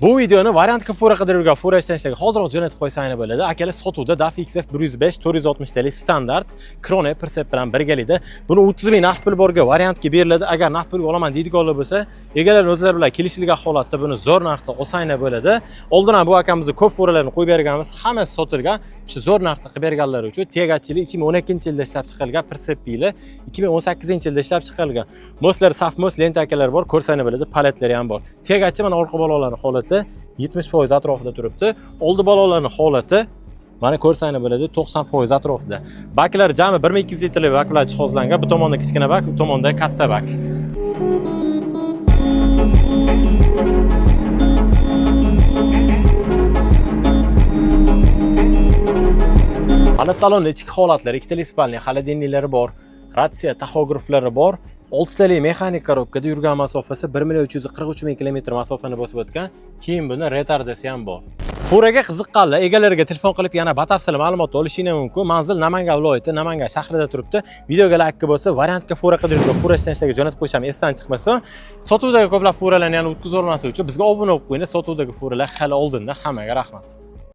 Bu videoni variantga fura qidirib yurgan fura ishlanishlarga hoziroq jo'natib qo'ysanglar bo'ladi. Akalar, sotuvda DAF XF 105 460 talik standart Krone прицеп bilan birgalikda. Buni 30 ming naqd pul borga variantga beriladi. Agar naqd pulga olaman deydiganlar bo'lsa, egalari o'zlari bilan kelishilgan holatda buni zo'r narxda olsanglar bo'ladi. Oldin ham bu akamizni ko'p furalarni qo'yib berganmiz, hammasi sotilgan. Shu zo'r narxda qilib berganlari uchun тягач li 2012-yilda ishlab chiqarilgan, прицеп li 2018-yilda ishlab chiqarilgan. Мост lar saf мост, лента kalar bor, ko'rsanglar bo'ladi, paletlari ham bor. Тягач i mana orqa balonlarning holati 70% atrofida turibdi. Oldi balonlarning holati mana ko'rsanglar bo'ladi, 90% atrofida. Baklar jami 1200 litrlik bak bilan jihozlangan. Bu tomonda kichkina bak, bu tomonda katta bak. Mana salonni ichki holatlari, ikkitalik спальня, холодильник lari bor, ratsiya, taxograflari bor. Oltitalik mexanik korobkada yurgan masofasi 1 million 343 ming kilometr masofani bosib o'tgan. Keyin buni ретардер si ham bor. Furaga qiziqqanlar egalariga telefon qilib yana batafsil ma'lumot olishinglar mumkin. Manzil Namangan viloyati, Namangan shahrida turibdi. Videoga like bo'lsa, variantga fura qidirib yurgan fura ishlanishlarga jo'natib qo'yishim esdan chiqmasin. Sotuvdagi ko'plab furalarni yana o'tkazib olmaslik uchun bizga obuna bo'lib qo'yinglar. Sotuvdagi furalar hali oldinda. Hammaga rahmat.